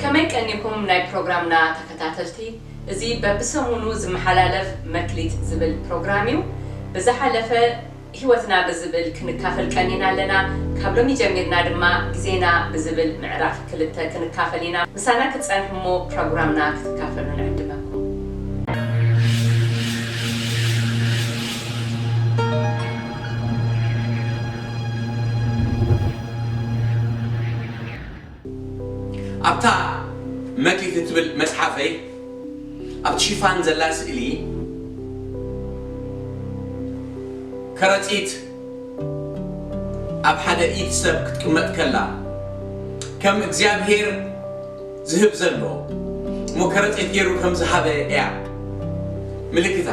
ከመይ ቀኒኹም ናይ ፕሮግራምና ተኸታተልቲ? እዚ በብሰሙኑ ዝመሓላለፍ መክሊት ዝብል ፕሮግራም እዩ። ብዝሓለፈ ህይወትና ብዝብል ክንካፈል ቀኒና ኣለና። ካብ ሎሚ ጀሚርና ድማ ግዜና ብዝብል ምዕራፍ ክልተ ክንካፈል ኢና። ምሳና ክትጸንሑ እሞ ፕሮግራምና ክትካፈሉ ንዕድመኩም። ኣብታ መክሊት እትብል መጽሓፈይ ኣብቲ ሽፋን ዘላ ስእሊ ከረጺት ኣብ ሓደ ኢድ ሰብ ክትቅመጥ ከላ ከም እግዚኣብሔር ዝህብ ዘሎ እሞ ከረጺት ገይሩ ከም ዝሃበ እያ ምልክታ።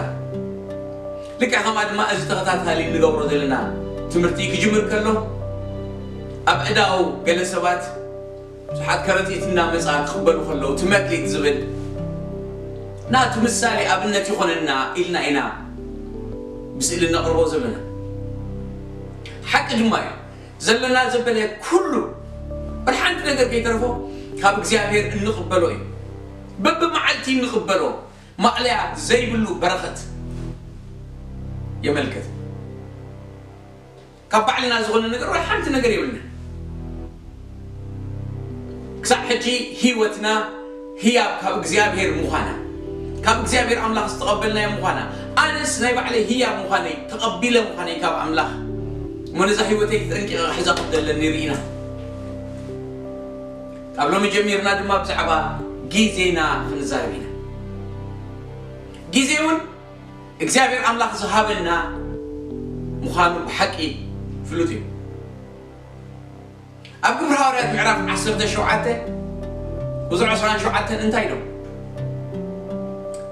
ልክዕ ከምኣ ድማ እዚ ተኸታታሊ እንገብሮ ዘለና ትምህርቲ ክጅምር ከሎ ኣብ ዕዳው ገለ ሰባት ብዙሓት ከረጢት እናመጻ ክቕበሉ ከለዉ፣ እቲ መክሊት ዝብል ናቱ ምሳሌ ኣብነት ይኾነና ኢልና ኢና ብስእሊ እነቕርቦ ዘለና። ሓቂ ድማ እዩ። ዘለና ዘበለ ኩሉ፣ ወላ ሓንቲ ነገር ከይተርፎ ካብ እግዚኣብሔር እንቕበሎ እዩ። በብመዓልቲ እንቕበሎ ማእለያ ዘይብሉ በረኸት የመልክት። ካብ ባዕልና ዝኾነ ነገር ወይ ሓንቲ ነገር የብልና። ክሳብ ሕጂ ህይወትና ህያብ ካብ እግዚኣብሔር ምዃና፣ ካብ እግዚኣብሔር ኣምላኽ ዝተቐበልናዮ ምዃና፣ ኣነስ ናይ ባዕለይ ህያብ ምዃነይ፣ ተቐቢለ ምዃነይ ካብ ኣምላኽ፣ እሞ ነዛ ህይወተይ ተጠንቂቐ ክሕዛ ከም ዘለኒ ርኢና። ካብ ሎሚ ጀሚርና ድማ ብዛዕባ ግዜና ክንዛረብ ኢና። ግዜ እውን እግዚኣብሔር ኣምላኽ ዝሃበና ምዃኑ ብሓቂ ፍሉጥ እዩ። ኣብ ግብሪ ሃዋርያት ምዕራፍ ዓሰርተ ሸውዓተ ቁጽሪ ዕስራን ሸውዓተን እንታይ ኢሎም?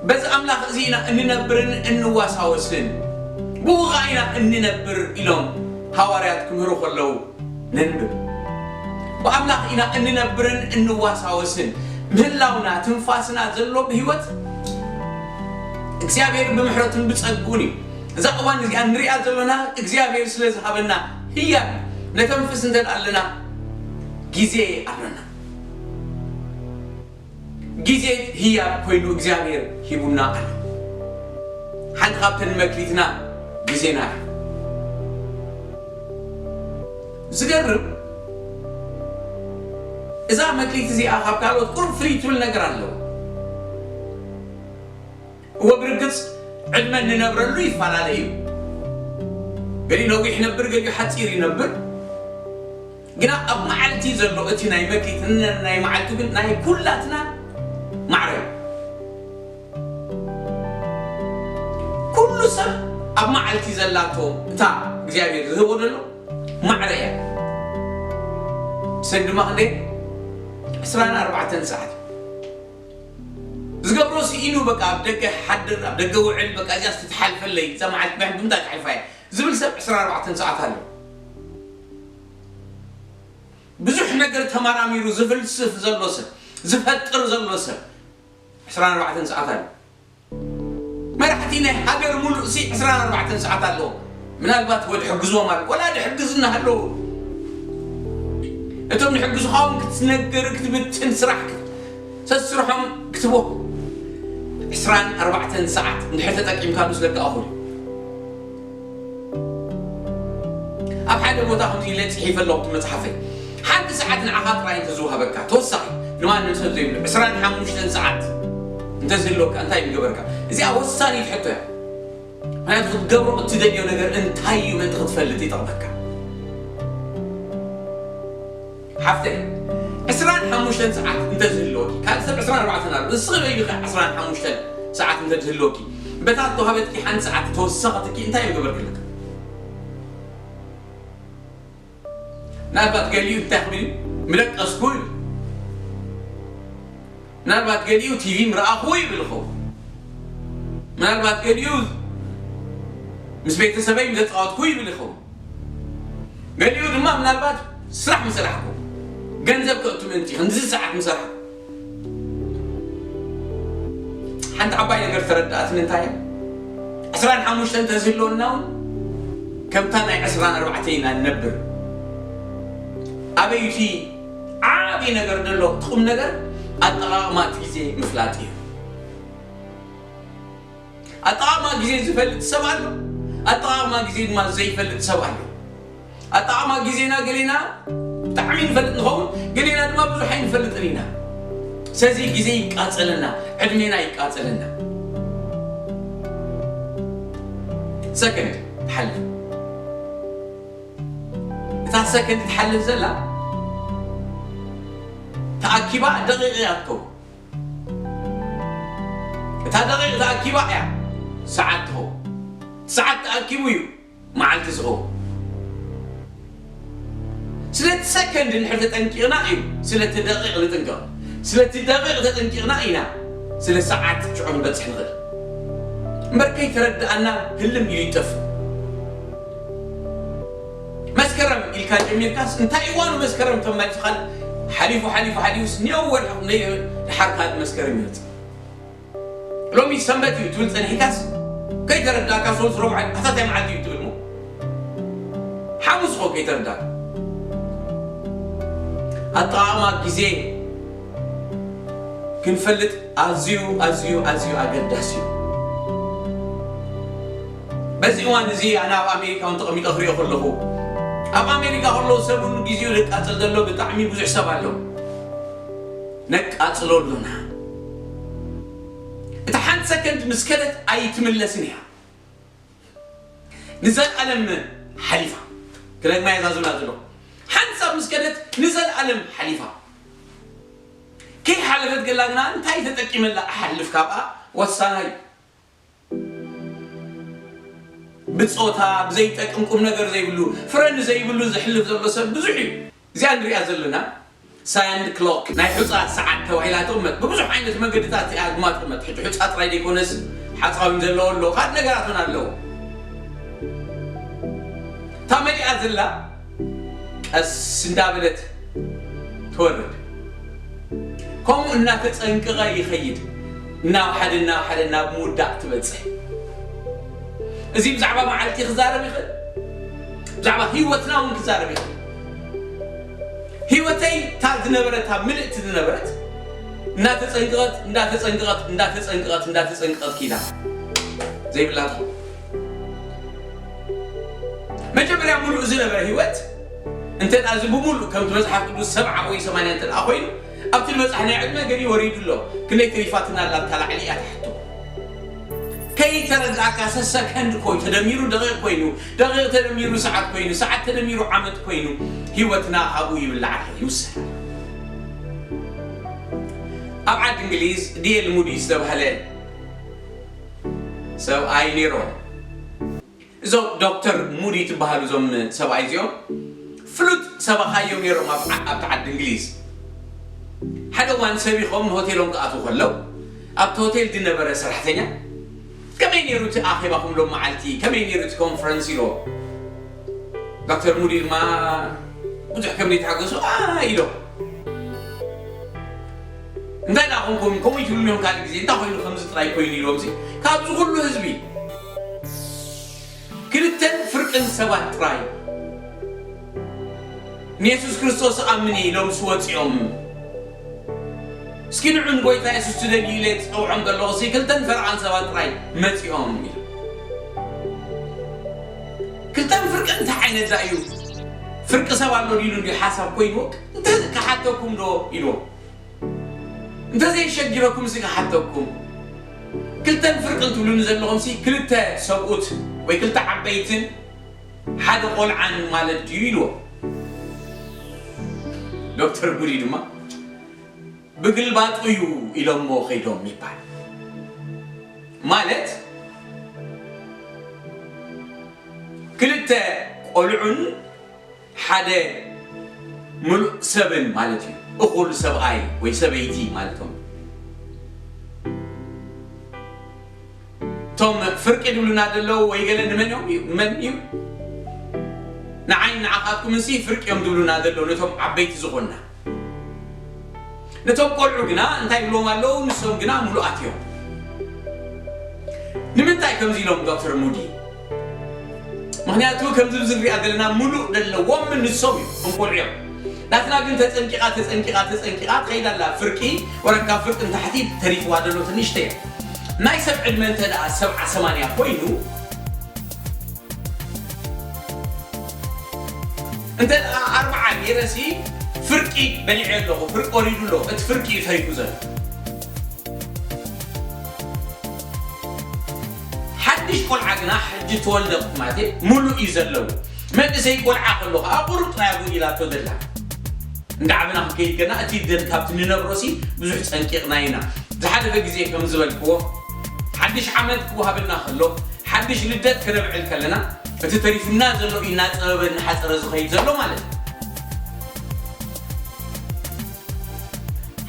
በዚ ኣምላኽ እዚ ኢና እንነብርን እንዋሳወስን፣ ብኡ ኸዓ ኢና እንነብር ኢሎም ሃዋርያት ክምህሩ ከለዉ ነንብብ። ብኣምላኽ ኢና እንነብርን እንዋሳወስን። ምህላውና፣ ትንፋስና ዘሎ ብህይወት እግዚኣብሔር ብምሕረቱን ብጸግኡን እዩ። እዛ እዋን እዚኣ ንሪኣ ዘለና እግዚኣብሔር ስለ ዝሃበና ህያብ እዩ። ነተንፍስ እንተ ደኣ ኣለና ግዜ ኣለና። ግዜ ህያብ ኮይኑ እግዚኣብሔር ሂቡና ኣሎ። ሓንቲ ካብተን መክሊትና ግዜና እዩ። ዝገርም፣ እዛ መክሊት እዚኣ ካብ ካልኦት ቁሩብ ፍልይ ትብል ነገር ኣለዎ። እወ፣ ብርግጽ ዕድመ እንነብረሉ ይፈላለ እዩ። ገሊኡ ነዊሕ ይነብር፣ ገሊኡ ሓጺር ይነብር። ግና ኣብ መዓልቲ ዘሎ እቲ ናይ መክሊት ናይ መዓልቱ ግን ናይ ኩላትና ማዕረ እዩ። ኩሉ ሰብ ኣብ መዓልቲ ዘላቶ እታ እግዚኣብሔር ዝህቦ ዘሎ ማዕረ እያ። ሰብ ድማ ክንደይ? ዕስራን ኣርባዕተን ሰዓት ዝገብሮ ስኢኑ፣ በቃ ኣብ ደገ ሓድር፣ ኣብ ደገ ውዕል፣ በቃ እዚኣ ትሓልፈለይ፣ እዛ መዓልቲ ብሕጂ እንታይ ክሓልፋ እያ ዝብል ሰብ ዕስራን ኣርባዕተን ሰዓት ኣሎ። ብዙሕ ነገር ተመራሚሩ ዝፍልስፍ ዘሎ ሰብ፣ ዝፈጥር ዘሎ ሰብ ዕስራን ኣርባዕተን ሰዓት ኣሎ። መራሕቲ ናይ ሃገር ሙሉእ ሲ ዕስራን ኣርባዕተን ሰዓት ኣለዎ። ምናልባት ወድ ሕግዝዎም ኣሎ፣ ወላ ድሕግዝና ኣለዎ። እቶም ንሕግዝኻ እውን ክትነግር፣ ክትብትን፣ ስራሕ ክት-፣ ሰስርሖም ክትቦ ዕስራን ኣርባዕተን ሰዓት እንድሕር ተጠቂምካሉ ስለካ እኹል እዩ። ኣብ ሓደ ቦታ ከምዚ ኢለ ጽሒፈ ኣለኹ እቲ መጽሓፈይ። ሓንቲ ሰዓት ንዓኻ ጥራይ እንተዝወሃበካ፣ ተወሳኺ ንማንም ሰብ ዘይብሉ ዕስራን ሓሙሽተን ሰዓት እንተዝህልወካ እንታይ ምገበርካ? እዚኣ ወሳኒት ሕቶ እያ። ምኽንያቱ ክትገብሮ እትደልዮ ነገር እንታይ እዩ ምእንቲ ክትፈልጥ ይጠቕመካ። ሓፍተይ፣ ዕስራን ሓሙሽተን ሰዓት እንተዝህልወኪ፣ ካልእ ሰብ ዕስራን ኣርባዕተን ኣሎ፣ ንስኺ በይንኺ ዕስራን ሓሙሽተን ሰዓት እንተዝህልወኪ፣ በታ እተዋህበትኪ ሓንቲ ሰዓት ተወሰኸትኪ እንታይ ምገበርክለካ? ምናልባት ገሊኡ እንታይ ክብል እዩ? ምደቀስኩ ይብል። ምናልባት ገሊኡ ቲቪ ምረኣኹ ይብል ይኸውን። ምናልባት ገሊኡ ምስ ቤተሰበይ ምተጻወትኩ ይብል ይኸውን። ገሊኡ ድማ ምናልባት ስራሕ ምሰራሕኩ፣ ገንዘብ ከእቱ ምእንቲ ክንድዚ ሰዓት ምሰራሕኩ። ሓንቲ ዓባይ ነገር ተረዳኣትኒ እንታይ እያ? ዕስራን ሓሙሽተን እንተዝህልወና እውን ከምታ ናይ ዕስራን ኣርባዕተን ኢና ንነብር። ኣበይ እቲ ዓብዪ ነገር ዘሎ? እቲ ቁም ነገር ኣጠቓቕማ እቲ ግዜ ምፍላጥ እዩ። ኣጠቓቕማ ግዜ ዝፈልጥ ሰብ ኣሎ፣ ኣጠቓቕማ ግዜ ድማ ዘይፈልጥ ሰብ ኣሎ። ኣጠቓቕማ ግዜና ገሌና ብጣዕሚ ንፈልጥ ንኸውን፣ ገሌና ድማ ብዙሕ ኣይንፈልጥን ኢና። ስለዚ ግዜ ይቃጸለና፣ ዕድሜና ይቃጸለና። ሰከንድ ትሓልፍ። እታ ሰከንድ ትሓልፍ ዘላ ተኣኪባ ደቂቕ እያ ትከውን። እታ ደቂቕ ተኣኪባ እያ ሰዓት ትኸውን። ሰዓት ተኣኪቡ እዩ መዓልቲ ዝኸውን። ስለቲ ሰከንድ እንድሕር ተጠንቂቕና እዩ ስለቲ ደቂቕ ንጥንቀቕ። ስለቲ ደቂቕ ተጠንቂቕና ኢና ስለ ሰዓት ሽዑ ክንበጽሕ ንኽእል። እምበር ከይተረድኣና ህልም ኢሉ ይጠፍእ። መስከረም ኢልካ ጀሚርካስ እንታይ እዋኑ መስከረም ተመልስኻል? ሓሊፉ፣ ሓሊፉ፣ ሓሊፉስ ኔው ወርሒ፣ ኔው ድሓር ካልእ መስከረም ይመጽእ። ሎሚ ሰንበት እዩ ትብል ጸኒሕካስ፣ ከይተረዳእካ ሶስት ረብዓ ኣታ እንታይ መዓልቲ እዩ ትብል እሞ? ሓሙስ እኮ ከይተረዳእካ። ኣጠቓቕማ ግዜ ክንፈልጥ ኣዝዩ፣ ኣዝዩ፣ ኣዝዩ ኣገዳሲ እዩ። በዚ እዋን እዚ ኣነ ኣብ ኣሜሪካ እውን ተቐሚጠ ክሪኦ ከለኹ፣ ኣብ ኣሜሪካ ከለዉ ሰብ እውን ግዜኡ ዘቃጽል ዘሎ ብጣዕሚ ብዙሕ ሰብ ኣሎ። ነቃጽሎ ኣሎና። እታ ሓንቲ ሰከንድ ምስ ከደት ኣይትምለስን እያ። ንዘለኣለም ሓሊፋ። ክደግማ እየ ዛዙና ዘሎ። ሓንሳብ ምስ ከደት ንዘለኣለም ሓሊፋ። ከይሓለፈት ገላ ግና እንታይ ተጠቂመላ እሓልፍ ካብኣ ወሳናይ። ብጾታ፣ ብዘይጠቅም ቁም ነገር ዘይብሉ፣ ፍረ ንዘይብሉ ዝሕልፍ ዘሎ ሰብ ብዙሕ እዩ። እዚኣ ንሪኣ ዘለና ሳንድ ክሎክ፣ ናይ ሑጻ ሰዓት ተባሂላ ትቕመጥ። ብብዙሕ ዓይነት መገድታት እያ ድማ ትቕመጥ። ሕጂ ሑጻ ጥራይ ዘይኮነስ ሓጻዊን ዘለዎ ኣሎ፣ ካልእ ነገራት እውን ኣለዎ። እታ መሊኣ ዘላ ቀስ እንዳበለት ትወርድ። ከምኡ እናተጸንቀቐ ይኸይድ። እናወሓደ፣ እናወሓደ ናብ ምውዳእ ትበጽሕ። እዚ ብዛዕባ መዓልቲ ክዛረብ ይኽእል። ብዛዕባ ህይወትና እውን ክዛረብ ይኽእል። ህይወተይ እታ ዝነበረት፣ እታ ምልእቲ ዝነበረት፣ እናተጸንቀቐት፣ እንዳተጸንቀቐት፣ እንዳተጸንቀቐት፣ እንዳተጸንቀቐት ኪዳ ዘይብላ ትኸውን። መጀመርያ ምሉእ ዝነበረ ህይወት እንተ ደኣ እዚ ብምሉእ ከምቲ መጽሓፍ ቅዱስ ሰብዓ ወይ ሰማንያ እንተ ደኣ ኮይኑ፣ ኣብቲ ዝበጻሕናዮ ዕድመ ገሊኡ ወሪዱ ኣሎ። ክንደይ ተሪፋትና ኣላ እታ ላዕሊ እያ ትሓቶ። ከይተረዳእካ ሰሰከንድ እኮ እዩ ተደሚሩ ደቂቕ ኮይኑ፣ ደቂቕ ተደሚሩ ሰዓት ኮይኑ፣ ሰዓት ተደሚሩ ዓመት ኮይኑ፣ ህይወትና ካብኡ ይብላዕ ኣሎ፣ ይውሰድ ኣሎ። ኣብ ዓዲ እንግሊዝ ዲ ኤል ሙዲ ዝተባህለ ሰብኣይ ነይሮም። እዞም ዶክተር ሙዲ ትበሃሉ እዞም ሰብኣይ እዚኦም ፍሉጥ ሰበኻ እዮም ነይሮም ኣብ ዓ-፣ ኣብቲ ዓዲ እንግሊዝ። ሓደ እዋን ሰቢኾም ንሆቴሎም ክኣትዉ ከለዉ ኣብቲ ሆቴል ዝነበረ ሰራሕተኛ ከመይ ነይሩ እቲ ኣኼባኹም ሎም መዓልቲ? ከመይ ነይሩ እቲ ኮንፈረንስ? ኢልዎ። ዶክተር ሙዲ ድማ ብዙሕ ከም ዘይተሓገሱ፣ "ኣ" ኢሎም። "እንታይ ደኣ ኮንኩም? ከምኡ ይትብሉ እዮም ካልእ ግዜ። እንታይ ኮይኑ ከምዚ ጥራይ ኮይኑ?" ኢሎምሲ ካብዚ ኩሉ ህዝቢ ክልተን ፍርቅን ሰባት ጥራይ ንየሱስ ክርስቶስ እኣምን እየ ኢሎምሲ ወጺኦም። "እስኪ ንዑ ንጎይታ የሱስ ትደልዩ ኢለ ዝጸውዖም ዘለኹ ሲ ክልተን ፈርቓን ሰባት ጥራይ መጺኦም" ኢሉ። ክልተን ፍርቂ እንታይ ዓይነት ዳ እዩ? ፍርቂ ሰብ ኣሎ ዲሉ እንዲ ሓሳብ ኮይንዎ እንተ ክሓተኩም ዶ ኢልዎ። እንተ ዘይሸጊረኩም ሲ ክሓተኩም። ክልተን ፍርቅን ትብሉኒ ዘለኹም ሲ ክልተ ሰብኡት ወይ ክልተ ዓበይትን ሓደ ቆልዓን ማለት ድዩ ኢልዎ። ዶክተር ጉዲ ድማ ብግልባጡ እዩ ኢሎሞ ከይዶም ይባል። ማለት ክልተ ቆልዑን ሓደ ምሉእ ሰብን ማለት እዩ። እኹል ሰብኣይ ወይ ሰበይቲ ማለቶም። እቶም ፍርቂ ድብሉና ዘለዉ ወይ ገለ ንመን እዮም እዩ? መን እዩ? ንዓይ ንዓኻትኩምንሲ ፍርቂ እዮም ድብሉና ዘለዉ ነቶም ዓበይቲ ዝኾንና። ነቶም ቆልዑ ግና እንታይ ይብልዎም ኣለዉ? ንሶም ግና ምሉኣት እዮም። ንምንታይ ከምዚ ኢሎም ዶክተር ሙዲ? ምኽንያቱ ከምዚ ኣብዚ ንሪኣ ዘለና ምሉእ ዘለዎም ንሶም እዮም፣ እቶም ቆልዑ እዮም። ናትና ግን ተጸንቂቓ ተጸንቂቓ ተጸንቂቓ ትኸይድ ኣላ። ፍርቂ ወረካ ፍርቂ ንታሕቲ ተሪፍዋ ዘሎ ትንሽተ እያ። ናይ ሰብ ዕድመ እንተ ደኣ ሰብዓ ሰማንያ ኮይኑ፣ እንተ ደኣ ኣርብዓ ገይረሲ ፍርቂ በሊዐ ኣለኹ፣ ፍርቂ ወሪዱ ኣሎ፣ እቲ ፍርቂ እዩ ተሪፉ ዘሎ። ሓድሽ ቆልዓ ግና ሕጂ ተወልደ ማለት ሙሉእ እዩ ዘለዎ። መንእሰይ ቆልዓ ከሎ ከዓ ቁሩብ ጥራይ ኣብኡ ኢላቶ ዘላ። እንዳ ዓበና ክንከይድ ከና እቲ ደን ካብቲ ንነብሮሲ ብዙሕ ጸንቂቕና ኢና። ዝሓለፈ ግዜ ከም ዝበልክዎ ሓድሽ ዓመት ክወሃበና ከሎ፣ ሓድሽ ልደት ክነብዕል ከለና እቲ ተሪፉና ዘሎ እዩ እናጸበበ እናሓጸረ ዝኸይድ ዘሎ ማለት እዩ።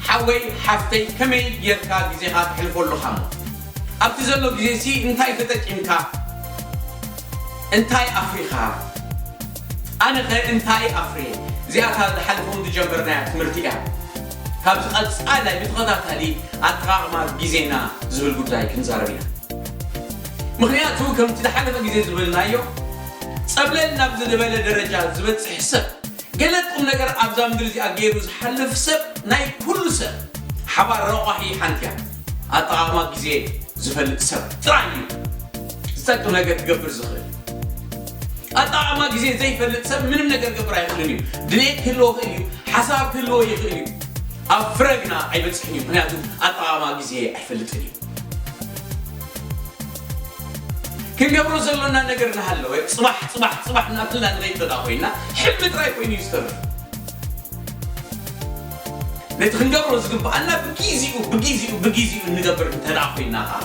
ሓወይ ሓፍተይ ከመይ ጌርካ ግዜኻ ተሕልፎ ኣለኻ እሞ ኣብቲ ዘሎ ግዜሲ እንታይ ተጠቂምካ እንታይ ኣፍሪኻ? ኣነኸ እንታይ ኣፍርየ? እዚኣታ ዝሓለፈውን ዝጀመርናያ ትምህርቲ እያ። ካብዚ ቀጻላይ ብተኸታታሊ ኣጠቓቕማ ግዜና ዝብል ጉዳይ ክንዛረብ ኢና። ምኽንያቱ ከምቲ ዝሓለፈ ግዜ ዝበልናዮ ጸብለል ናብ ዝደበለ ደረጃ ዝበጽሕ ሰብ ገለ ቁም ነገር ኣብዛ ምድሪ እዚኣ ገይሩ ዝሓልፍ ሰብ ናይ ኩሉ ሰብ ሓባር ረቋሒ ሓንቲ እያ። ኣጠቓቕማ ግዜ ዝፈልጥ ሰብ ጥራይ እዩ ዝጠቅም ነገር ክገብር ዝኽእል። ኣጠቓቕማ ግዜ ዘይፈልጥ ሰብ ምንም ነገር ክገብር ኣይኽእልን እዩ። ድሌት ክህልዎ ይኽእል እዩ፣ ሓሳብ ክህልዎ ይኽእል እዩ። ኣብ ፍረ ግና ኣይበጽሕን እዩ፣ ምኽንያቱ ኣጠቓቕማ ግዜ ኣይፈልጥን እዩ። ክንገብሮ ዘሎና ነገር እናሃለወ ጽባሕ ጽባሕ ጽባሕ እናበልና ንኸይድ እንተደኣ ኮይና ሕልሚ ጥራይ ኮይኑ እዩ ዝተርፍ። ነቲ ክንገብሮ ዝግብኣና ብግዜኡ ብግዜኡ ብግዜኡ እንገብር እንተደኣ ኮይና ኸዓ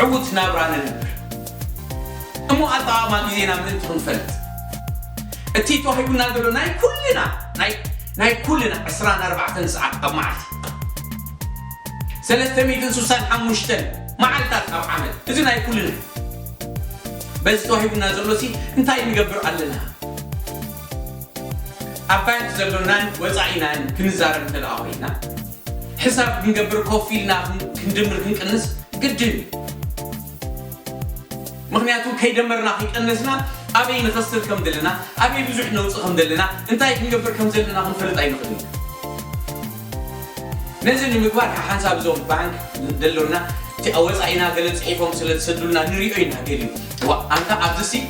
ዕዉት ናብራ ንነብር። እሞ ኣጠቓቕማ ግዜና ምእንቲ ክንፈልጥ እቲ ተዋሂቡና ዘሎ ናይ ኩልና ናይ ናይ ኩልና ዕስራን ኣርባዕተን ሰዓት ኣብ መዓልቲ ሰለስተ ሚእትን ስሳን ሓሙሽተን መዓልታት ኣብ ዓመት እዚ ናይ ኩልና በዚ ተዋሂቡና ዘሎሲ እንታይ ንገብር ኣለና? ኣባይቲ ዘሎናን ወጻኢናን ክንዛረብ እንተ ደኣ ኮይና ሕሳብ ክንገብር ኮፍ ኢልና ክን- ክንድምር ክንቅንስ ግድን እዩ። ምኽንያቱ ከይደመርና ከይቀነስና ኣበይ ንኸስር ከም ዘለና ኣበይ ብዙሕ ነውፅእ ከም ዘለና እንታይ ክንገብር ከም ዘለና ክንፈልጥ ኣይንኽእል ኢና። ነዚ ንምግባር ሓንሳብ እዞም ባንክ ደሎና እቲ ወፃኢና ገለ ፅሒፎም ስለ ዝሰዱልና ንሪኦ ኢና ገሊኡ ዋ ኣንታ ኣብዚ ሲ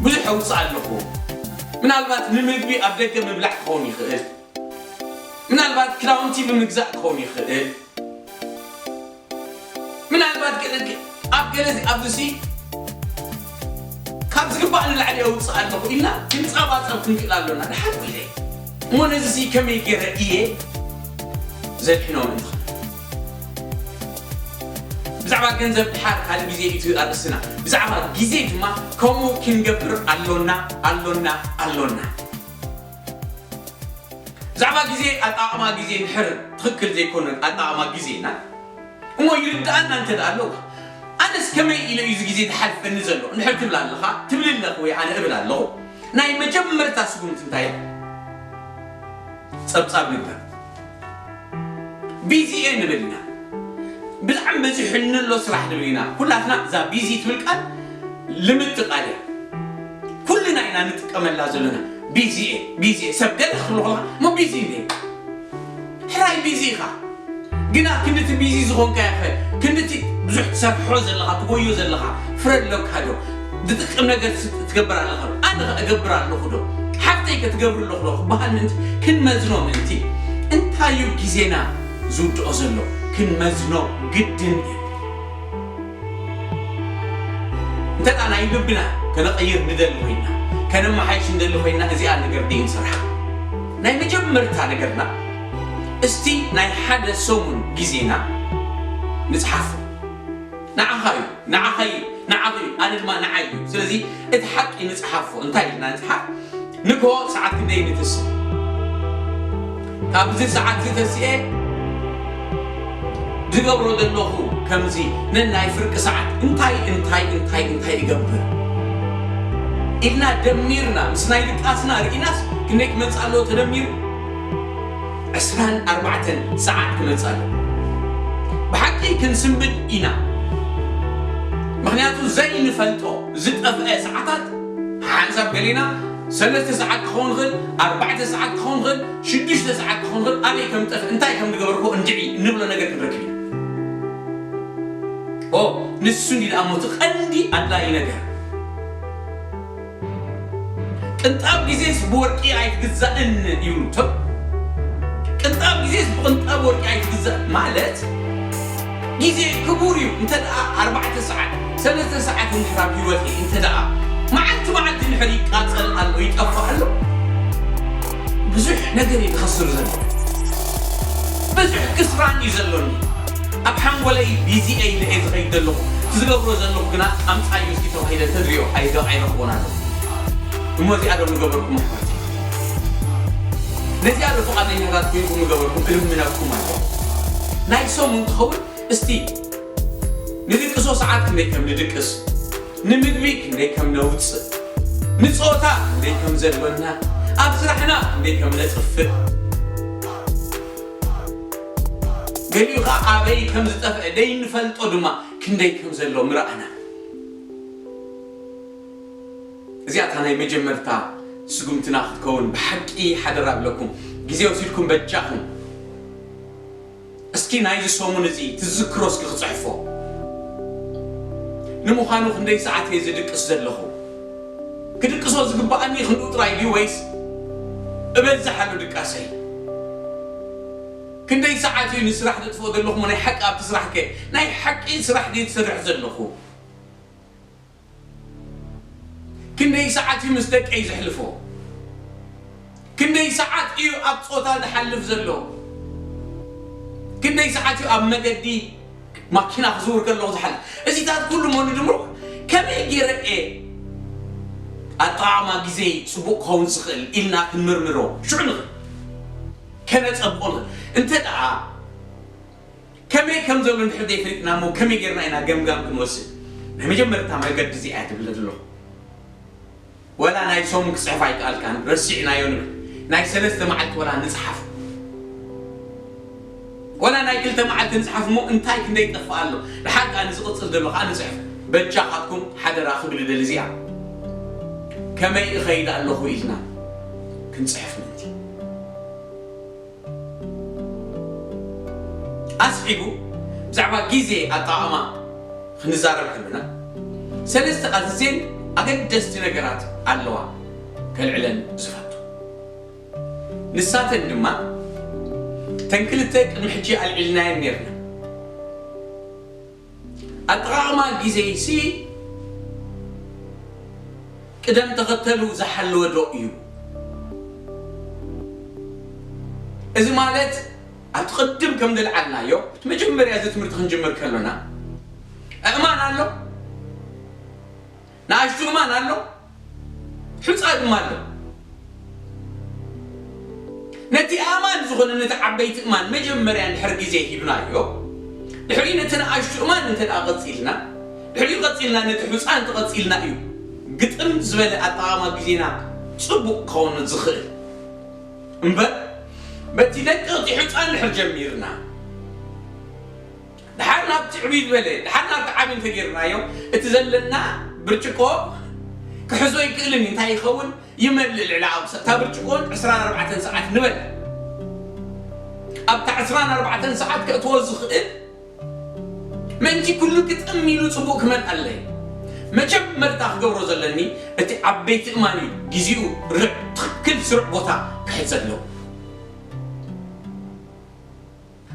ብዙሕ ኣውፅእ ኣለኹ ምናልባት ንምግቢ ኣብ ደገ ምብላዕ ክኸውን ይኽእል ምናልባት ክዳውንቲ ብምግዛእ ክኸውን ይኽእል ምናልባት ገለ ኣብ ገለ ኣብዚ ሲ ካብ ዝግባእ ንላዕሊ ኣውፅእ ኣለኹ ኢልና ክንፀባፀብ ክንክእል ኣሎና ድሓር ኢለ እሞ ነዚ ሲ ከመይ ገይረ እየ ዘድሕኖ ምእንቲ ብዛዕባ ገንዘብ ድሓር ካልእ ግዜ እዩ ኣርእስትና ብዛዕባ ግዜ ድማ ከምኡ ክንገብር ኣሎና ኣሎና ኣሎና ብዛዕባ ግዜ ኣጠቓቕማ ግዜ ድሕር ትኽክል ዘይኮነ ኣጠቓቕማ ግዜ ኢና እሞ ይርድኣና እንተ ደኣ ኣለዋ ኣነስ ከመይ ኢለ እዩ እዚ ግዜ ዝሓልፈኒ ዘሎ እንድሕር ትብል ኣለኻ ትብል ኣለኽ ወይ ኣነ እብል ኣለኹ ናይ መጀመርታ ስጉምቲ እንታይ ጸብጻብ ንግበር ቢዚ እየ ንብል ኢና ብጣዕሚ በዚሑኒ ኣሎ ስራሕ ንብል ኢና ኩላትና እዛ ቢዚ ትብል ቃል ልምድ ቃል እያ ኩልና ኢና ንጥቀመላ ዘለና ቢዚ እየ ቢዚ እየ ሰብ ገለ ክብሎ ከለካ ሞ ቢዚ እንደ ሕራይ ቢዚ ኢኻ ግና ክንድቲ ቢዚ ዝኾንካዮ ኸ ክንድቲ ብዙሕ ትሰርሖ ዘለኻ ትጎዮ ዘለኻ ፍረ ኣለካ ዶ ዝጥቅም ነገር ትገብር ኣለኻ ዶ ኣነ ኸ እገብር ኣለኹ ዶ ሓፍተይ ከ ትገብር ኣለኹ ዶ ክበሃል ምእንቲ ክንመዝኖ ምእንቲ እንታይ እዩ ግዜና ዝውድኦ ዘሎ ክንመዝኖ ግድን እዩ እንተ ደኣ ናይ ልብና ከነቐይር ንደሊ ኮይና ከነመሓይሽ ንደሊ ኮይና እዚኣ ነገር ደይንሰርሓ ናይ መጀመርታ ነገርና እስቲ ናይ ሓደ ሰሙን ግዜና ንጽሓፎ ንዓኻ እዩ ንዓኻ እዩ ንዓኺ እዩ ኣነ ድማ ንዓይ እዩ ስለዚ እቲ ሓቂ ንጽሓፎ እንታይ ኢልና ንጽሓፍ ንግሆ ሰዓት ክንደይ ንትስ ካብዚ ሰዓት ዝተስኤ ዝገብሮ ዘለኹ ከምዚ ነናይ ፍርቂ ሰዓት እንታይ እንታይ እንታይ እንታይ ይገብር ኢልና ደሚርና ምስ ናይ ድቃስና ርኢናስ ክንደይ ክመፅእ ኣለዎ ተደሚሩ ዕስራን ኣርባዕተን ሰዓት ክመፅእ ኣለዎ ብሓቂ ክንስንብድ ኢና ምክንያቱ ዘይንፈልጦ ዝጠፍአ ሰዓታት ሓንሳብ ገሊና ሰለስተ ሰዓት ክኸውን ይኽእል፣ ኣርባዕተ ሰዓት ክኸውን ይኽእል፣ ሽዱሽተ ሰዓት ክኸውን ይኽእል። ኣበይ ከም ጠፍእ፣ እንታይ ከም ዝገበርኩ እንድዒ እንብሎ ነገር ክንረክብ ኢና። ኦ፣ ንሱ እንዲ ደኣ ሞት ቀንዲ ኣድላዪ ነገር። ቅንጣብ ግዜስ ብወርቂ ኣይትግዛእን ይብሉ። ሰብ ቅንጣብ ግዜስ ብቅንጣብ ወርቂ ኣይትግዛእ ማለት፣ ግዜ ክቡር እዩ። እንተ ደኣ ኣርባዕተ ሰዓት፣ ሰለስተ ሰዓት እንድሕር ኣብ ህይወት እየ፣ እንተ ደኣ መዓልቲ መዓልቲ እንድሕር ይቃጸል ኣሎ፣ ይጠፍእ ኣሎ፣ ብዙሕ ነገር እዩ ዝኸስር ዘሎ። ብዙሕ ክስራን እዩ ዘሎኒ። ኣብ ሓንጎለይ ቢዚ እየ ኢለ እየ ዝኸይድ ዘለኹ። ዝገብሮ ዘለኹ ግና ኣምጻዮ እስኪ ተባሂለ እንተዝሪኦ ኣይረ-፣ ኣይረኽቦን ኣለኹ። እሞ እዚኣ ዶ ምገበርኩም ኣሕዋተይ? ነዚኣ ዶ ፍቓደኛታት ኮይንኩም ምገበርኩም? እልምነኩም ኣለኹ። ናይ ሰሙን ትኸውን እስቲ ንድቅሶ ሰዓት ክንደይ ከም ንድቅስ፣ ንምግቢ ክንደይ ከም ነውጽእ፣ ንጾታ ክንደይ ከም ዘድበና፣ ኣብ ስራሕና ክንደይ ከም ነጥፍእ፣ ገሊኡ ኸኣ ኣበይ ከም ዝጠፍአ ደይንፈልጦ ድማ ክንደይ ከም ዘሎ ምረኣና። እዚኣ እታ ናይ መጀመርታ ስጉምትና ክትከውን ብሓቂ ሓደራ እብለኩም። ግዜ ወሲድኩም በጃኹም። እስኪ ናይዚ ሰሙን እዚ ትዝክሮ እስኪ ክጽሕፎ። ንምዃኑ ክንደይ ሰዓት እየ ዝድቅስ ዘለኹ? ክድቅሶ ዝግብኣኒ ክንድኡ ጥራይ ድዩ ወይስ እበዝሕ ኣሎ ድቃሰይ? ክንደይ ሰዓት እዩ ንስራሕ ዘጥፍኦ ዘለኹ? ናይ ሓቂ ኣብቲ ስራሕ ከ ናይ ሓቂ ስራሕ ድየ ዝሰርሕ ዘለኹ? ክንደይ ሰዓት እዩ ምስ ደቀይ ዘሕልፎ? ክንደይ ሰዓት እዩ ኣብ ጾታ ዝሓልፍ ዘሎ? ክንደይ ሰዓት እዩ ኣብ መገዲ ማኪና ክዝውር ከለኹ ዝሓልፍ? እዚታት ኩሉ እሞ ንድምሮ ከመይ ገይረ እየ ኣጠቓቕማ ግዜይ ጽቡቕ ክኸውን ዝኽእል ኢልና ክንምርምሮ ሽዑ ንኽእል፣ ከነጸብቖ ንኽእል። እንተ ደኣ ከመይ ከም ዘሎ እንድሕር ዘይፈሊጥና እሞ ከመይ ጌርና ኢና ገምጋም ክንወስድ? ናይ መጀመርታ መገዲ እዚኣ እያ ትብል ዘለኹ። ወላ ናይ ሰሙን ክጽሕፍ ኣይከኣልካን፣ ረሲዕናዮ ንብል። ናይ ሰለስተ መዓልቲ ወላ ንጽሓፍ። ወላ ናይ ክልተ መዓልቲ ንጽሓፍ እሞ እንታይ ክንደይ ይጠፍእ ኣሎ። ደሓር ከኣ ንዝቕጽል ዘሎ ከኣ ንጽሕፍ። በጃኻትኩም ሓደራ ክብል እደሊ እዚኣ። ከመይ እኸይድ ኣለኹ ኢልና ክንጽሕፍ ምእንቲ። ኣስዒቡ ብዛዕባ ግዜ ኣጠቓቕማ ክንዛረብ ከለና፣ ሰለስተ ኣዝየን ኣገደስቲ ነገራት ኣለዋ ከልዕለን ዝፈቱ። ንሳተን ድማ እተን ክልተ ቅድሚ ሕጂ ኣልዒልናየን ኔርና። ኣጠቓቕማ ግዜሲ ቅደም ተኸተሉ ዝሓለወ ዶ እዩ? እዚ ማለት ኣብቲ ቅድም ከም ዘልዓልናዮ፣ እቲ መጀመርያ እዚ ትምህርቲ ክንጅምር ከሎና፣ ኣእማን ኣሎ፣ ንኣሽቱ እማን ኣሎ፣ ሑጻ ድማ ኣሎ። ነቲ ኣእማን ዝኾነ፣ ነቲ ዓበይቲ እማን መጀመርያ እንድሕር ግዜ ሂብናዮ፣ ድሕሪኡ ነቲ ንኣሽቱ እማን እንተ ደኣ ቀጺልና፣ ድሕሪኡ ቀጺልና ነቲ ሑጻ እንተቐጺልና እዩ ግጥም ዝበለ ኣጠቓቕማ ግዜና ጽቡቕ ክኸውን ዝኽእል። እምበር፣ በቲ ደቀቕቲ ሑጻ እንድሕር ጀሚርና፣ ደሓር ናብቲ ዕብይ ዝበለ፣ ደሓር ናብቲ ዓቢ እንተጌርናዮ፣ እቲ ዘለና ብርጭቆ ክሕዞ ኣይክእልን እዩ። እንታይ ይኸውን? ይመልእ። ልዕሊ ኣብ እታ ብርጭቆ ዕስራን ኣርባዕተን ሰዓት ንበል። ኣብታ ዕስራን ኣርባዕተን ሰዓት ከእትዎ ዝኽእል ምእንቲ ኩሉ ግጥም ኢሉ ጽቡቕ ክመልኣለይ፣ መጀመርታ ክገብሮ ዘለኒ እቲ ዓበይቲ እማን እዩ። ግዜኡ ርዕ-፣ ትኽክል ስሩዕ ቦታ ክሕዝ ኣለዎ።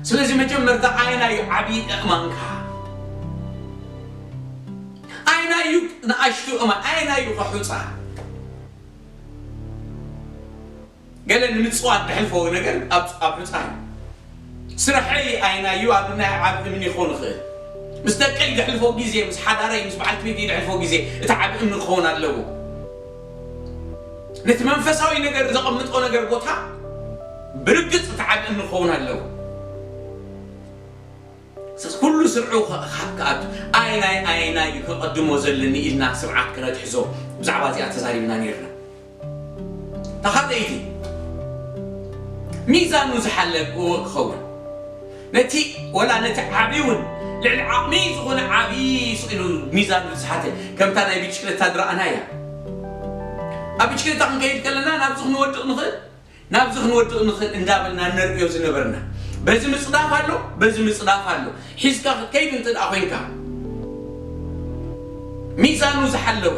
ስለዚ መጀመርታ ኣየናይ እዩ ዓብዪ እእማንካ? ኣየናይ እዩ ንኣሽቱ እእማን? ኣየናይ እዩ ከ ሑጻ? ገለ ንምጽዋት ዘሕልፎ ነገር ኣብ፣ ኣብ ሑጻ እዩ። ስርሐይ ኣየናይ እዩ? ኣብ ናይ ዓቢ እምኒ ክኸውን ይኽእል። ምስ ደቀይ ዘሕልፎ ግዜ፣ ምስ ሓዳረይ፣ ምስ በዓልቲ ቤተይ ዘሕልፎ ግዜ እቲ ዓቢ እምኒ ክኸውን ኣለዎ። ነቲ መንፈሳዊ ነገር ዘቐምጦ ነገር ቦታ ብርግጽ እቲ ዓቢ እምኒ ክኸውን ኣለዎ። ስለዚ ኩሉ ስርዑ ከ-፣ ካብ ክኣቱ፣ ኣየናይ ኣየናይ እዩ ከቐድሞ ዘለኒ ኢልና ስርዓት ክነትሕዞ ብዛዕባ እዚኣ ተዛሪብና ነይርና። እታ ካልኣይቲ፣ ሚዛኑ ዝሓለወ ክኸውን። ነቲ፣ ወላ ነቲ ዓብዪ እውን ልዕሊ ዓቕሚ ዝኾነ ዓብዪ ስቕ ኢሉ ሚዛኑ ዝሓተ፣ ከምታ ናይ ብሽክለታ ዝረኣናያ። ኣብ ብሽክለታ ክንከይድ ከለና ናብዚ ክንወድቕ ንኽእል፣ ናብዚ ክንወድቕ ንኽእል እንዳበልና ነርእዮ ዝነበርና። በዚ ምጽዳፍ ኣሎ፣ በዚ ምጽዳፍ ኣሎ። ሒዝካ ክትከይድ እንተ ደኣ ኮይንካ፣ ሚዛኑ ዝሓለወ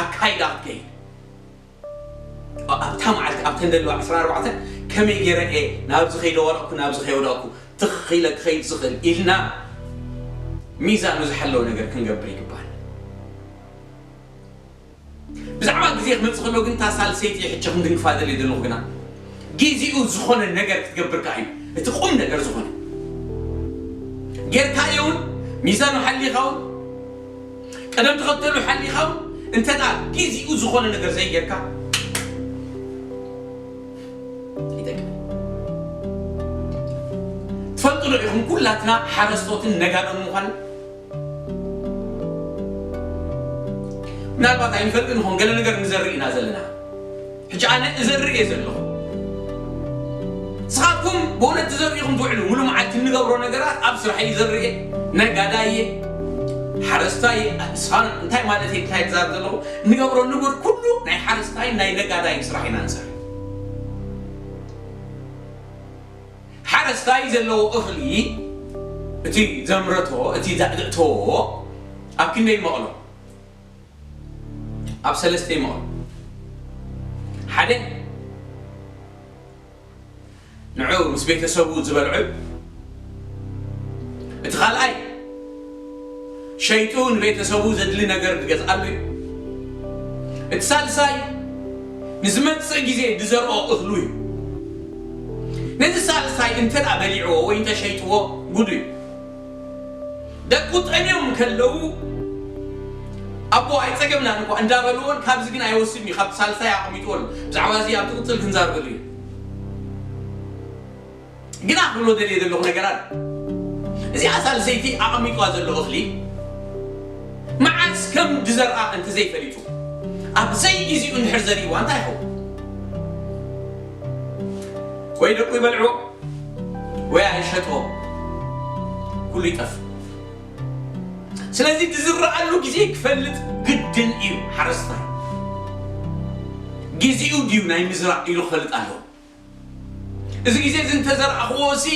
ኣካይዳ ክትከይድ። ኣብታ መዓልቲ፣ ኣብተን ዘለዋ ዕስራን ኣርባዕተን ከመይ ገይረ እየ ናብዚ ከይደወረቕኩ፣ ናብዚ ከይወደቕኩ ትኽ ኢለ ክኸይድ ዝኽእል ኢልና ሚዛኑ ዝሓለወ ነገር ክንገብር ይግባል። ብዛዕባ ግዜ ክመጽእ ከሎ ግን፣ እታ ሳልሰይቲ ሕጂ ክንድንግፋ ደልየ ዘለኹ ግና፣ ግዜኡ ዝኾነ ነገር ክትገብር ከኣ እዩ እቲ ቁም ነገር ዝኾነ። ጌርካዮ እውን፣ ሚዛኑ ሓሊኻ እውን፣ ቅደም ተኸተሉ ሓሊኻ እውን፣ እንተ ደኣ ግዜኡ ዝኾነ ነገር ዘይጌርካ፣ ይጠቅም። ትፈልጡ ዶ ኢኹም ኩላትና ሓረስቶትን ነጋዶን ምዃን? ምናልባት ኣይንፈልጥን ንኾን፣ ገለ ነገር ንዘርእ ኢና ዘለና። ሕጂ ኣነ እዘርእ እየ ዘለኹ። ንስኻትኩም ብእውነት ትዘርኡ ኢኹም ትውዕሉ። ሙሉ መዓልቲ እንገብሮ ነገራት፣ ኣብ ስራሕ እየ ዝዘርእ፣ ነጋዳይ እየ፣ ሓረስታይ እየ። ንስኻ እንታይ ማለት እየ፣ እንታይ ትዛረብ ዘለኹ? እንገብሮ ንግበር ኩሉ ናይ ሓረስታይ ናይ ነጋዳይ ስራሕ ኢና ንሰርሕ። ሓረስታይ ዘለዎ እኽሊ፣ እቲ ዘምረቶ፣ እቲ ዘእትዎ ኣብ ክንደይ ይመቕሎ? ኣብ ሰለስተ ይመቕሎ። ሓደ ንዑ ምስ ቤተሰቡ ዝበልዑ፣ እቲ ካልኣይ ሸይጡ ንቤተሰቡ ዘድሊ ነገር ዝገዝኣሉ እዩ። እቲ ሳልሳይ ንዝመጽእ ግዜ ዝዘርኦ እኽሉ እዩ። ነዚ ሳልሳይ እንተ ደኣ በሊዕዎ ወይ እንተ ሸይጥዎ ጉዱ እዩ። ደቁ ጠምዮም ከለዉ፣ ኣቦ ኣይጸገምናን እኳ እንዳበልዎን፣ ካብዚ ግን ኣይወስድን እዩ፣ ካብቲ ሳልሳይ ኣቐሚጥዎ ኣሎ። ብዛዕባ እዚ ኣብ ትቕጽል ክንዛረበሉ እዩ። ግና ክብሎ ደልየ ዘለኹ ነገር ኣሎ። እዚኣ ሳልሰይቲ ኣቐሚጥዋ ዘሎ እኽሊ መዓስ ከም ዝዘርኣ እንተዘይፈሊጡ፣ ኣብ ዘይግዜኡ እንድሕር ዘሪእዋ እንታይ ይኸውን? ወይ ደቁ ይበልዕዎ፣ ወይ ኣይሸጦ፣ ኩሉ ይጠፍእ። ስለዚ ዝዝረኣሉ ግዜ ክፈልጥ ግድን እዩ። ሓረስታይ ግዜኡ ድዩ ናይ ምዝራእ ኢሉ ክፈልጥ ኣለዎ። እዚ ግዜ እዚ እንተዘርኣኽዎ ሲ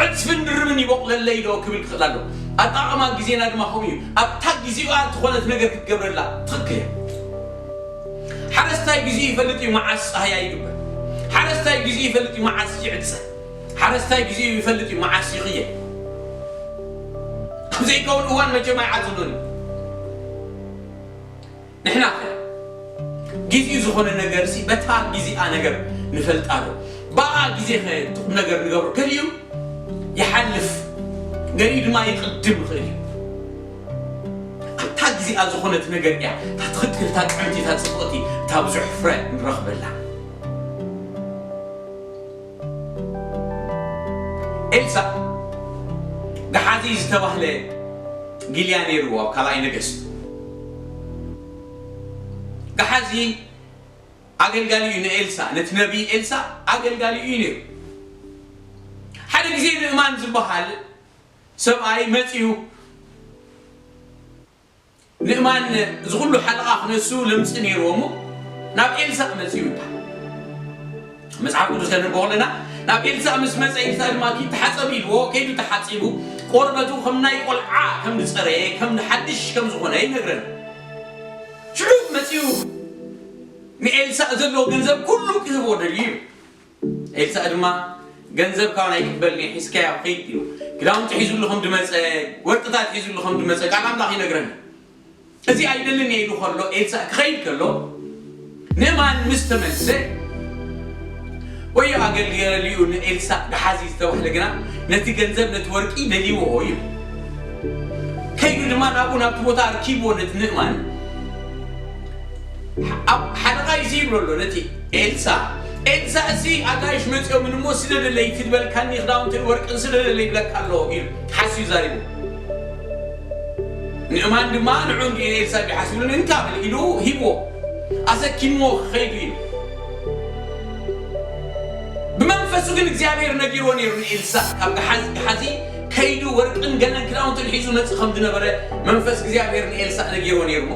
ዕጽፍን ድርብን ይበቑለለይ ዶ ክብል ክኽእል ኣለዎ። ኣጠቓቕማ ግዜና ድማ ከምኡ እዩ። ኣብታ ግዜኣ ዝኾነት ነገር ክትገብረላ ትኽክል እያ። ሓረስታይ ግዜኡ ይፈልጥ እዩ መዓስ ጻህያይ ይግበር። ሓረስታይ ግዜኡ ይፈልጥ እዩ መዓስ ይዕጸ። ሓረስታይ ግዜኡ ይፈልጥ እዩ መዓስ ይኽየ። ኣብ ዘይከውን እዋን መቸም ኣይዓጽዶን እዩ። ንሕና ኸ ግዜኡ ዝኾነ ነገር ሲ በታ ግዜኣ ነገር ንፈልጣ ዶ? ብኣ ግዜ ኸ እቲ ቁም ነገር ንገብሮ? ገሊኡ ይሓልፍ፣ ገሊኡ ድማ ይቕድም ይኽእል እዩ። ኣብታ ግዜኣ ዝኾነት ነገር እያ እታ ትኽክል፣ እታ ጥዕምቲ፣ እታ ጽብቕቲ፣ እታ ብዙሕ ፍረ ንረኽበላ። ኤልሳዕ ገሓዚ ዝተባህለ ጊልያ ነይርዎ ኣብ ካልኣይ ነገስት። ገሓዚ ኣገልጋሊ እዩ ንኤልሳዕ፣ ነቲ ነቢይ ኤልሳዕ ኣገልጋሊ እዩ ነይሩ። ሓደ ግዜ ንእማን ዝበሃል ሰብኣይ መጺኡ፣ ንእማን እዚ ኩሉ ሓለቓ ክነሱ ለምጺ ነይርዎ እሞ ናብ ኤልሳዕ መጺኡ ይበሃል። መጽሓፍ ቅዱስ ከነንብቦ ከለና፣ ናብ ኤልሳዕ ምስ መጸ፣ ኤልሳዕ ድማ ኪድ ተሓጸብ ኢልዎ፣ ከይዱ ተሓጺቡ፣ ቆርበቱ ከም ናይ ቆልዓ ከም ዝጸረየ፣ ከም ሓድሽ ከም ዝኾነ ይነግረና። ሽዑ መጺኡ ንኤልሳዕ ዘለዎ ገንዘብ ኩሉ ክህቦ ደልዩ እዩ። ኤልሳዕ ድማ፣ "ገንዘብካ እውን ኣይቅበልን እየ፣ ሒዝካዮ ኺድ" ኢሉ። ክዳውንቲ ሒዙሉ ከም ዝመጸ፣ ወርቅታት ሒዙሉ ከም ዝመጸ ቃል ኣምላኽ ይነግረና። "እዚ ኣይደልን እየ" ኢሉ ከሎ፣ ኤልሳዕ ክኸይድ ከሎ፣ ንእማን ምስ ተመልሰ፣ ወዮ ኣገልጋሊኡ ንኤልሳዕ ገሓዚ ዝተባህለ ግና ነቲ ገንዘብ፣ ነቲ ወርቂ ደልይዎ እዩ። ከይዱ ድማ ናብኡ፣ ናብቲ ቦታ ኣርኪብዎ ነቲ ንእማን። ኣብ ሓለቓይ እዚ ይብሎ ኣሎ ነቲ ኤልሳዕ፣ "ኤልሳዕ እዚ ኣጋይሽ መጺኦምን እሞ ስደደለይ፣ እቲ ዝበልካኒ ክዳውንትን ወርቅን ስደደለይ ይብለካ ኣሎ" ኢሉ ሓስዩ ዛሪቡ። ንእማን ድማ ንዑ እንዲ ኤልሳዕ ቢሓስብሉን እንካ በል ኢሉ ሂብዎ፣ ኣሰኪምዎ ክኸይዱ እዩ። ብመንፈሱ ግን እግዚኣብሔር ነጊርዎ ነይሩ ንኤልሳዕ፣ ካብ ገሓዚ፣ ገሓዚ ከይዱ ወርቅን ገለን ክዳውንትን ሒዙ መጽእ ከም ዝነበረ መንፈስ እግዚኣብሔር ንኤልሳዕ ነጊርዎ ነይሩ እሞ፣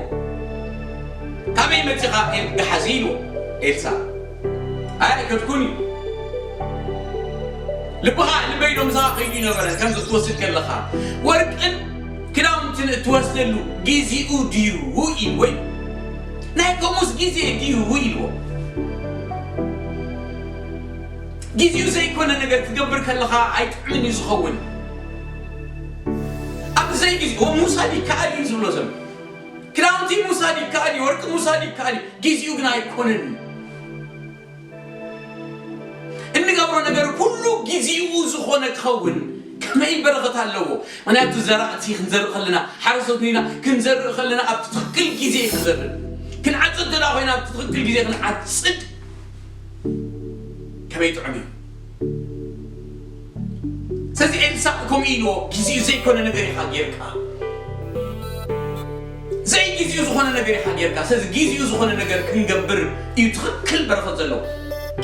ካብ ኣበይ መጺኻ ኤል-፣ ገሓዚ ኢልዎ ኤልሳ። ኣይ ኣይከድኩን እዩ። ልብኻ፣ ልበይ ዶ ምሳኻ ከይዱ ይነበረ፣ ከምዚ ክትወስድ ከለኻ። ወርቅን ክዳውንትን እትወስደሉ ጊዜኡ ድዩ ኢልዎ እዩ። ናይ ከምኡስ ጊዜ ድዩ ኢልዎ። ጊዜኡ ዘይኮነ ነገር ክትገብር ከለኻ ኣይጥዕምን እዩ ዝኸውን። ኣብ ዘይጊዜኡ ምውሳድ ይከኣል እዩ ዝብሎ ዘሎ። ክዳውንቲ ምውሳድ ይከኣል እዩ፣ ወርቂ ምውሳድ ይከኣል እዩ፣ ጊዜኡ ግን ኣይኮነን። እንገብሮ ነገር ኩሉ ጊዜኡ ዝኾነ ክኸውን ከመይ በረኸት ኣለዎ። ምኽንያቱ ዘራእቲ ክንዘርእ ከለና፣ ሓረስቶት ኢና፣ ክንዘርእ ከለና ኣብቲ ትኽክል ጊዜ ክንዘርእ፣ ክንዓጽድ እንተ ደኣ ኮይና ኣብቲ ትኽክል ጊዜ ክንዓጽድ ከመይ ጥዑም እዩ። ስለዚ ኤልሳዕ ከምኡ ኢልዎ፣ ጊዜኡ ዘይኮነ ነገር ኢኻ ጌርካ፣ ዘይጊዜኡ ዝኾነ ነገር ኢኻ ጌርካ። ስለዚ ጊዜኡ ዝኾነ ነገር ክንገብር እዩ ትኽክል በረኸት ዘለዎ።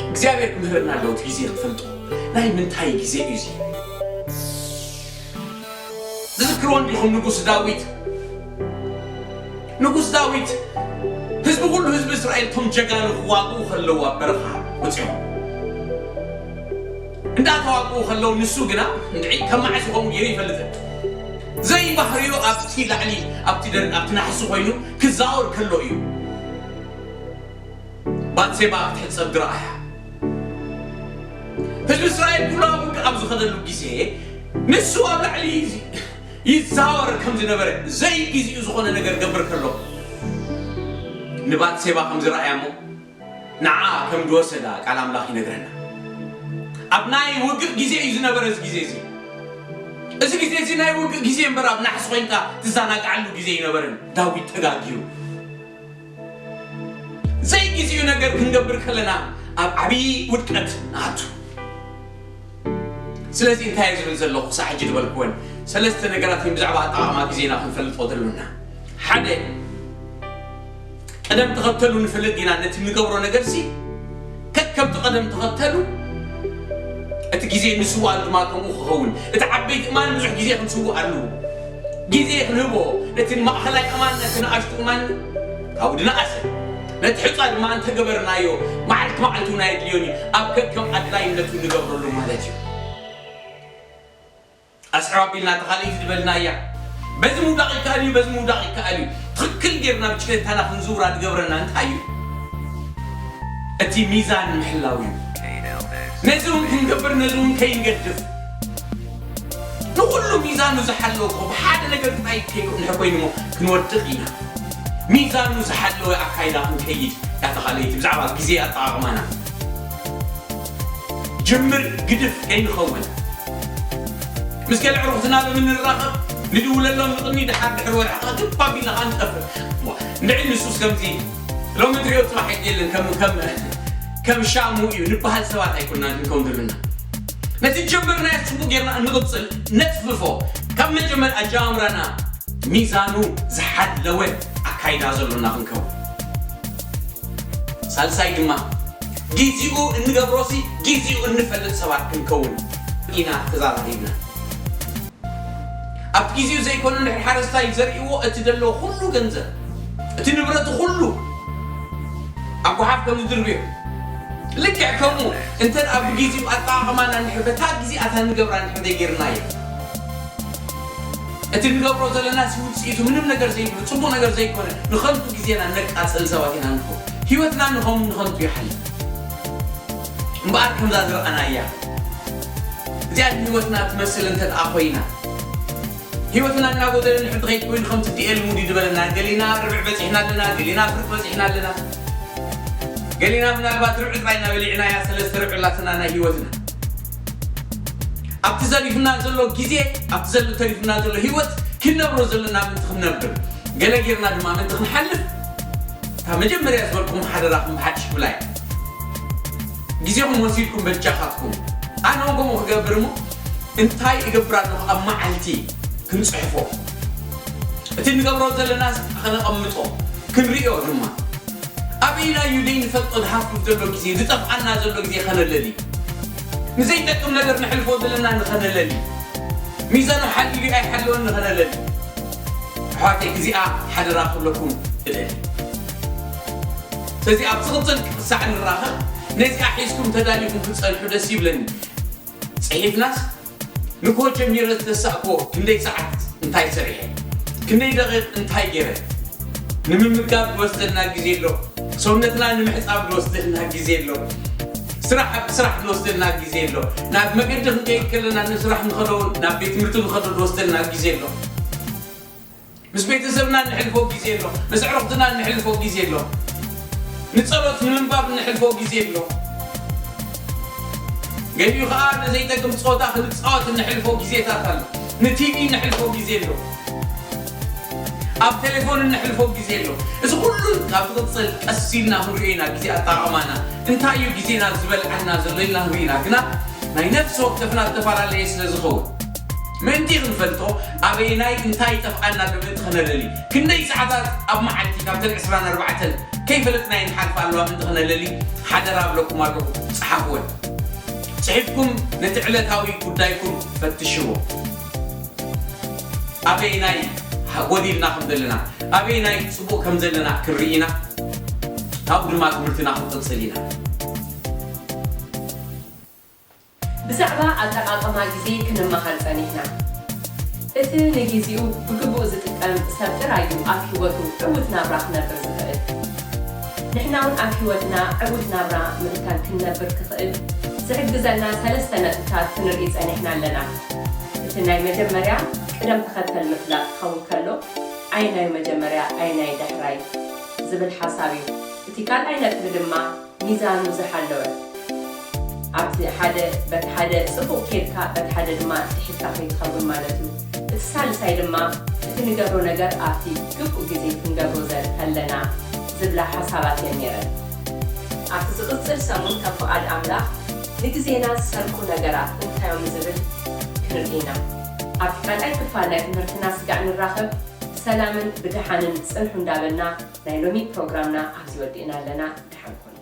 እግዚኣብሔር ክምህረና ኣለዎ፣ እቲ ጊዜ ክንፈልጦ። ናይ ምንታይ ጊዜ እዩ እዚ? ዝዝክርዎ እንዲኹም ንጉስ ዳዊት። ንጉስ ዳዊት ህዝቢ፣ ኩሉ ህዝቢ እስራኤል፣ እቶም ጀጋኑ ክዋግኡ ከለዉ ኣብ በረኻ ወፂኦም እንዳተዋግኡ ከለዉ፣ ንሱ ግና እንድዒ ከም መዓስ ይኸውን ገይሩ ይፈልጥን። ዘይባህርዮ ኣብቲ ላዕሊ፣ ኣብቲ ደር-፣ ኣብቲ ናሕሲ ኮይኑ ክዛወር ከሎ እዩ። ባትሴባ ክትሕጸብ ዝረኣያ። ህዝቢ እስራኤል ኩሉ ኣብ ውግእ ኣብ ዝኸደሉ ግዜ፣ ንሱ ኣብ ላዕሊ ይዛወር ከም ዝነበረ፣ ዘይግዜኡ ዝኾነ ነገር ገብር ከሎ፣ ንባትሴባ ከም ዝረኣያ እሞ፣ ንዓ ከም ዝወሰዳ ቃል ኣምላኽ ይነግረና። ኣብ ናይ ውግእ ግዜ እዩ ዝነበረ እዚ ግዜ እዚ። እዚ ግዜ እዚ ናይ ውግእ ግዜ እምበር፣ ኣብ ናሕሲ ኮይንካ ትዘናግዓሉ ግዜ ኣይነበረን። ዳዊት ተጋግዩ። ዘይግዜኡ ነገር ክንገብር ከለና፣ ኣብ ዓብዪ ውድቀት ንኣቱ። ስለዚ እንታይ እየ ዝብል ዘለኹ ክሳዕ ሕጂ ዝበልክወን ሰለስተ ነገራት እየን ብዛዕባ ኣጠቓቕማ ግዜና ክንፈልጦ ዘሎና። ሓደ፣ ቅደም ተኸተሉ ንፈልጥ ኢና። ነቲ እንገብሮ ነገርሲ ከከምቲ ቅደም ተኸተሉ እቲ ግዜ እንስውኣሉ ድማ ከምኡ ክኸውን። እቲ ዓበይቲ እማን ብዙሕ ግዜ ክንስውኣሉ ግዜ ክንህቦ፣ ነቲ ማእኸላይ እማን፣ ነቲ ንኣሽቱ እማን ካብኡ ድንኣሰ፣ ነቲ ሕፃ ድማ እንተገበርናዮ፣ መዓልቲ መዓልቲ እውን ኣየድልዮን እዩ። ኣብ ከከም ኣድላይነቱ ንገብረሉ ማለት እዩ። ኣስዕብ ኣቢልና እታ ካልኣይቲ ዝበልናያ፣ በዚ ምውዳቕ ይከኣል እዩ፣ በዚ ምውዳቕ ይከኣል እዩ። ትኽክል ጌርና ብሽክለታና ክንዝውራ ዝገብረና እንታይ እዩ? እቲ ሚዛን ምሕላው እዩ። ነዚ እውን ክንገብር፣ ነዚ እውን ከይንገድፍ። ንኹሉ ሚዛኑ ዝሓለወ እኮ ብሓደ ነገር ጥራይ ከይንሕር ኮይኑ እሞ ክንወድቕ ኢና። ሚዛኑ ዝሓለወ ኣካይዳ ክንከይድ እያ እታ ካልኣይቲ ብዛዕባ ግዜ ኣጠቓቕማና። ጅምር ግድፍ ከይንኸውን። ምስ ገለ ኣዕሩኽትና ብምንራኸብ፣ ንድውለሎም ንቕኒ፣ ድሓር ድሕሪ ወርሒ ኸዓ ግብ ኣቢልና ኸዓ ንጠፍእ። እሞ እንድዒ ንሱስ ከምዚ ሎሚ ትሪኦ ጽባሕ የለን፣ ከም፣ ከም፣ ከም ሻሙ እዩ ንበሃል ሰባት ኣይኮንና ክንከውን ዘለና። ነቲ ጀመርናዮ ጽቡቕ ጌርና እንቕጽል፣ ነጽፍፎ። ካብ መጀመር ኣጀማምራና ሚዛኑ ዝሓለወ ኣካይዳ ዘሎና ክንከውን። ሳልሳይ ድማ፣ ግዜኡ እንገብሮሲ ግዜኡ እንፈልጥ ሰባት ክንከውን ኢና ተዛራሪብና። ኣብቲ ግዜኡ ዘይኮነ እንድሕር ሓረስታይ ዘርእዎ እቲ ዘለዎ ኩሉ ገንዘብ፣ እቲ ንብረቱ ኩሉ ኣብ ጓሓፍ ከም ዝድርብዮ፣ ልክዕ ከምኡ እንተ ደኣ ብግዜኡ ኣጠቓቕማና እንድሕር በታ ግዜ ኣታ ንገብራ እንድሕር ዘይጌርናዮ፣ እቲ ንገብሮ ዘለናሲ ውጽኢቱ ምንም ነገር ዘይብሉ ጽቡቕ ነገር ዘይኮነ ንኸንቱ ግዜና ነቃጽል ሰባት ኢና ንኸውን። ህይወትና ንኸም-፣ ንኸንቱ ይሓልፍ። እምበኣር ከምዛ ዝረኣናያ እዚኣ ንህይወትና ትመስል እንተ ደኣ ኮይና፣ ህይወትና እናጎደለ ንሕድ ትኸይድ ኮይኑ ከምቲ ዲኤል ሙዲ ዝበለና፣ ገሊና ርብዕ በጺሕና ኣለና፣ ገሊና ፍርቂ በጺሕና ኣለና፣ ገሊና ምናልባት ርብዒ ጥራይ ኢና በሊዕናያ፣ ሰለስተ ርብዒ ኣላትና ናይ ህይወትና። ኣብቲ ዘሪፉና ዘሎ ግዜ፣ ኣብቲ ዘሎ ተሪፉና ዘሎ ህይወት ክንነብሮ ዘለና ምእንቲ ክንነብር፣ ገለ ጌርና ድማ ምእንቲ ክንሓልፍ፣ ካብ መጀመርያ ዝበልኩም ሓደራኹም ብሓድሽ ክብላ እየ። ግዜኹም ወሲድኩም በጃኻትኩም። ኣነ እውን ከምኡ ክገብር እሞ እንታይ እገብር ኣለኹ ኣብ መዓልቲ ክንጽሕፎ። እቲ ንገብሮ ዘለና ከነቐምጦ፣ ክንርእዮ ድማ። ኣበይና እዩ ዘይንፈልጦ ዝሃፍፍ ዘሎ ግዜ፣ ዝጠፍኣና ዘሎ ግዜ ከነለሊ። ንዘይጠቅም ነገር ንሕልፎ ዘለና ንኸነለሊ። ሚዛኑ ሓልዩ ኣይሓለወን ንኸነለሊ። ኣሕዋተይ፣ እዚኣ ሓደራ ክብለኩም እደሊ። ስለዚ ኣብ ዝቕጽል ክሳዕ ንራኸብ ነዚኣ ሒዝኩም ተዳሊኹም ክትጸንሑ ደስ ይብለኒ። ጽሒፍናስ ንግሆ ጀሚረ ዝተሳእኮ ክንደይ ሰዓት እንታይ ሰሪሐ፣ ክንደይ ደቂቕ እንታይ ገይረ፣ ንምምጋብ ዝወስደልና ግዜ ኣሎ፣ ሰውነትና ንምሕጻብ ዝወስደልና ግዜ ኣሎ፣ ስራሕ ኣብ ስራሕ ዝወስደልና ግዜ ኣሎ፣ ናብ መገዲ ክንከይድ ከለና ንስራሕ ንኸዶ ናብ ቤት ትምህርቲ ንኸዶ ዝወስደልና ግዜ ኣሎ። ምስ ቤተሰብና እንሕልፎ ግዜ ኣሎ፣ ምስ ኣዕሩኽትና እንሕልፎ ግዜ ኣሎ፣ ንጸሎት ንምንባብ እንሕልፎ ግዜ ኣሎ። ገሊኡ ኸኣ ንዘይጠቅም ጸወታ ክንጻወት እንሕልፎ ግዜታት ኣሎ፣ ንቲቪ እንሕልፎ ግዜ ኣሎ፣ ኣብ ቴሌፎን እንሕልፎ ግዜ ኣሎ። እዚ ኩሉ ካብ ዝቕጽል ቀስ ኢልና ክንሪኦ ኢና፣ ግዜ ኣጠቓቕማና እንታይ እዩ ግዜና ዝበልዓና ዘሎ ኢልና ንርኢ ኢና። ግና ናይ ነፍሲ ወከፍና ዝተፈላለየ ስለ ዝኸውን ምእንቲ ክንፈልጦ ኣበየናይ እንታይ ይጠፍኣና ዶ ምእንቲ ከነለሊ ክንደይ ሰዓታት ኣብ መዓልቲ ካብተን ዕስራን ኣርባዕተን ከይፈለጥና ይንሓልፋ ኣለዋ ምእንቲ ከነለሊ ሓደራ እብለኩም ኣለኹ፣ ጸሓፍወን። ጽሒፍኩም ነቲ ዕለታዊ ጉዳይኩም ፈትሽዎ። ኣበየናይ ጎዲልና ከም ዘለና፣ ኣበየናይ ጽቡቕ ከም ዘለና ክንርኢ ኢና። ካብኡ ድማ ትምህርትና ክንቅጽል ኢና። ብዛዕባ ኣጠቓቕማ ግዜ ክንመሃር ጸኒሕና። እቲ ንግዜኡ ብግቡእ ዝጥቀም ሰብ ጥራይ እዩ ኣብ ህይወቱ ዕዉት ናብራ ክነብር ዝኽእል። ንሕና እውን ኣብ ህይወትና ዕዉት ናብራ ምእንታን ክንነብር ክኽእል ዝሕግዘና ሰለስተ ነጥብታት ክንርኢ ጸኒሕና ኣለና። እቲ ናይ መጀመርያ ቅደም ተኸተል ምፍላጥ ክኸውን ከሎ፣ ኣየናዩ መጀመርያ ኣየናዩ ዳሕራይ ዝብል ሓሳብ እዩ። እቲ ካልኣይ ነጥቢ ድማ ሚዛኑ ዝሓለወ፣ ኣብቲ ሓደ በቲ ሓደ ጽቡቕ ኬድካ በቲ ሓደ ድማ ድሒርካ ከይትኸውን ማለት እዩ። እቲ ሳልሳይ ድማ እቲ ንገብሮ ነገር ኣብቲ ግቡእ ግዜ ክንገብሮ ዘ- ከለና ዝብላ ሓሳባት እየን ነይረን። ኣብቲ ዝቕጽል ሰሙን ካብ ፍቓድ ኣምላኽ ንግዜና ዝሰርቁ ነገራት እንታይ እዮም ዝብል ክንርኢ ኢና። ኣብቲ ካልኣይ ክፋል ናይ ትምህርትና ስጋዕ ንራኸብ። ብሰላምን ብደሓንን ጽንሑ እንዳበልና ናይ ሎሚ ፕሮግራምና ኣብዚ ወዲእና ኣለና። ደሓን ኩኑ።